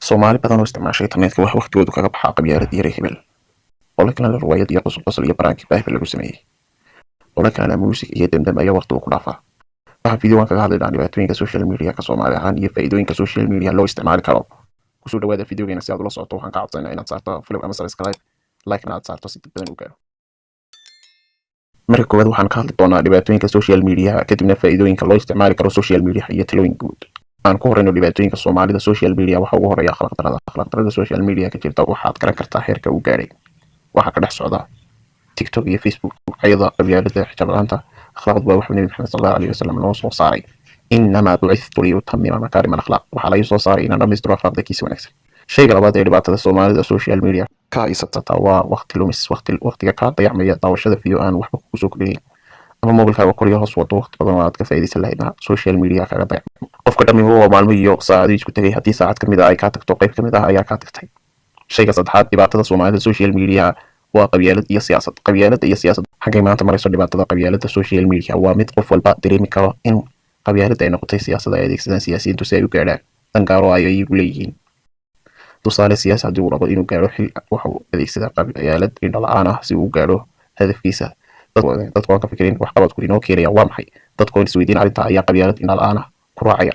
Soomaali badan oo isticmaashay internetka wax waqtigoodu kaga baxaa qabyaalad iyo reer hebel. Qolo kalena riwaayad iyo qosol qosol iyo prank baa hebel lagu sameeyey. Qolo kalena muusig iyo demdem ayaa waqtigu ku dhaafaa. Waxaan videogan kaga hadlaynaa dhibaatooyinka social media ka Soomaali ahaan iyo faa'iidooyinka social media loo isticmaali karo. Kusoo dhawaada videogeena. Si aad ula socoto, waxaan ka codsanaa inaad saarto follow ama subscribe, like-na aad saarto si dad badan u gaaro. Marka koowaad waxaan ka hadli doonaa dhibaatooyinka social media, kadibna faa'iidooyinka loo isticmaali karo social media iyo talooyin guud. Aan ku horeyno dhibaatooyinka Soomaalida social media. Waxa ugu horeeya akhlaaq darada. Akhlaaq darada social media ka jirta waxaad garan kartaa heerka uu gaadhay. Waxaa ka dhex socda TikTok iyo Facebook ayada qabyaalada, xijaab la'aanta. Akhlaaqdu waa wuxuu Nabi Maxamed sal Allahu alayhi wasalam noo soo saaray: "إنما بعثت لأتمم مكارم الأخلاق." Waxaa laga soo saaray inaan dhammaystiro akhlaaqda kiisa wanaagsan. Shayga labaad ee dhibaatada Soomaalida social media ka haysatata waa waqti lumis. Waqti waqtiga kaa dayacmaya daawashada video aan waxba kugu soo kordhinayn ama mobilkaaga kor iyo hoos wado, waqti badan oo aad ka faa'iidaysan lahaydna social media kaga dayacmay. Qofka dhammiba waa maalmo iyo saacado isku tegay. Haddii saacad kamid ah ay kaa tagto, qayb kamid ah ayaa kaa tagtay. Shayga saddexaad dhibaatada Soomaalida social media waa qabyaalad iyo siyaasad. Qabyaalada iyo siyaasad xaggay maanta marayso. Dhibaatada qabyaalada social media waa mid qof walba dareemi karo in qabyaalada ay noqotay siyaasad ay adeegsadaan siyaasiyiintu si ay u gaadhaan dan gaaro ay iyagu leeyihiin. Tusaale, siyaasi haddii uu rabo inuu gaadho xil, wuxuu adeegsadaa qabyaalad indho la-aan ah si uu u gaadho hadafkiisa. Dadku aan ka fikirin waxqabadku inoo keenaya waa maxay, dadkoon isweydiin arrinta ayaa qabyaalad indho la-aan ah ku raacaya.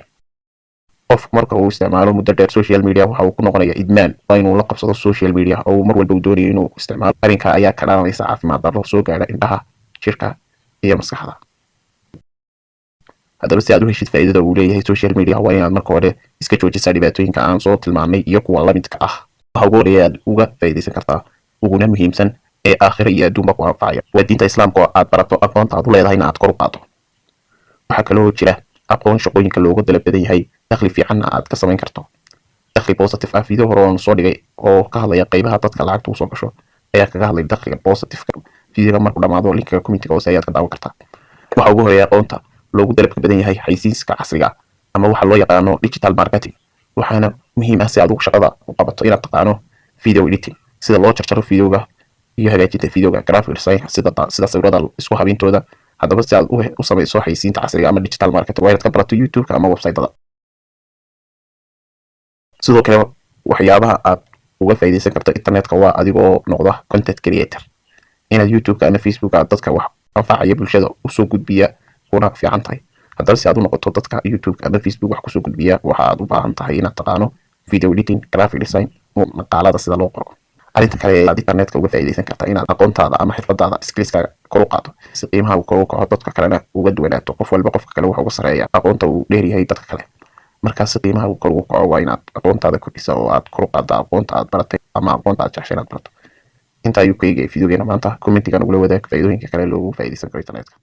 Qof marka uu isticmaalo muddo dheer social media, waxa uu ku noqonaya idmaan. Waa inuu la qabsado social media oo uu mar walba uu doonayo inuu isticmaalo. Arrinka ayaa ka dhalanaysa caafimaad darro soo gaadha indhaha, jirka iyo maskaxda. Haddaba, si aad u heshid faa'iidada uu leeyahay social media, waa inaad marka hore iska joojisaa dhibaatooyinka aan soo tilmaamay iyo kuwa lamidka ah. Waxa ugu horeeya aad uga faa'iidaysan kartaa, uguna muhiimsan ee aakhira iyo adduunba ku anfacaya, waa diinta Islaamka oo aad barato, aqoonta aad u leedahayna aad kor u qaado. Waxaa kaloo jira aqoon shaqooyinka looga dalab badan yahay, dakhli fiicanna aad ka samayn karto, dakhli positive ah. Video hore oon soo dhigay oo ka hadlaya qaybaha dadka lacagta usoo gasho ayaa kaga hadlay dakhliga positive-ka. Videoga markuu dhamaado, linkiga commentiga hoose ayaad ka daawan kartaa. Waxa ugu horeeya aqoonta loogu dalabka badan yahay xaysiiska casriga ama waxa loo yaqaano digital marketing. Waxaana muhiim ah si aad ugu shaqada u qabato inaad taqaano video editing, sida loo jarjaro videoga iyo hagaajinta videoga, graphic design, sida sawirada isku habintooda. Haddaba, si aad u samayso xaysiinta casriga ama digital marketing, waa inaad ka barato YouTube-ka ama website-ada. Sidoo kale, waxyaabaha aad uga faa'iidaysan karto internetka waa adigoo noqda content creator, inaad YouTube-ka ama Facebook aad dadka wax anfacaya bulshada usoo gudbiya kuna fiican tahay. Haddaba, si aad u noqoto dadka YouTube ama Facebook wax kusoo gudbiya, waxa aad u baahan tahay inaad taqaano video editing, graphic design, maqaalada sida loo qoro. Arrinta kale ee aad internetka uga faa'iidaysan kartaa inaad aqoontaada ama xirfadaada, skillskaaga, kor u qaado si qiimaha uu kor u kaco, dadka kalena uga duwanaato. Qof walba qofka kale waxa uga sareeya aqoonta uu dheeryahay dadka kale. Markaas si qiimaha uu kor ugu kaco, waa inaad aqoontaada kordhisa oo aad kor u qaadda aqoonta aad baratay ama aqoonta aad jeceshay inaad barato. Inta ayuu ka eegaya videogeena maanta. Commentiga nagula wadaag faa'iidooyinka kale loogu faa'iidaysan karo internetka.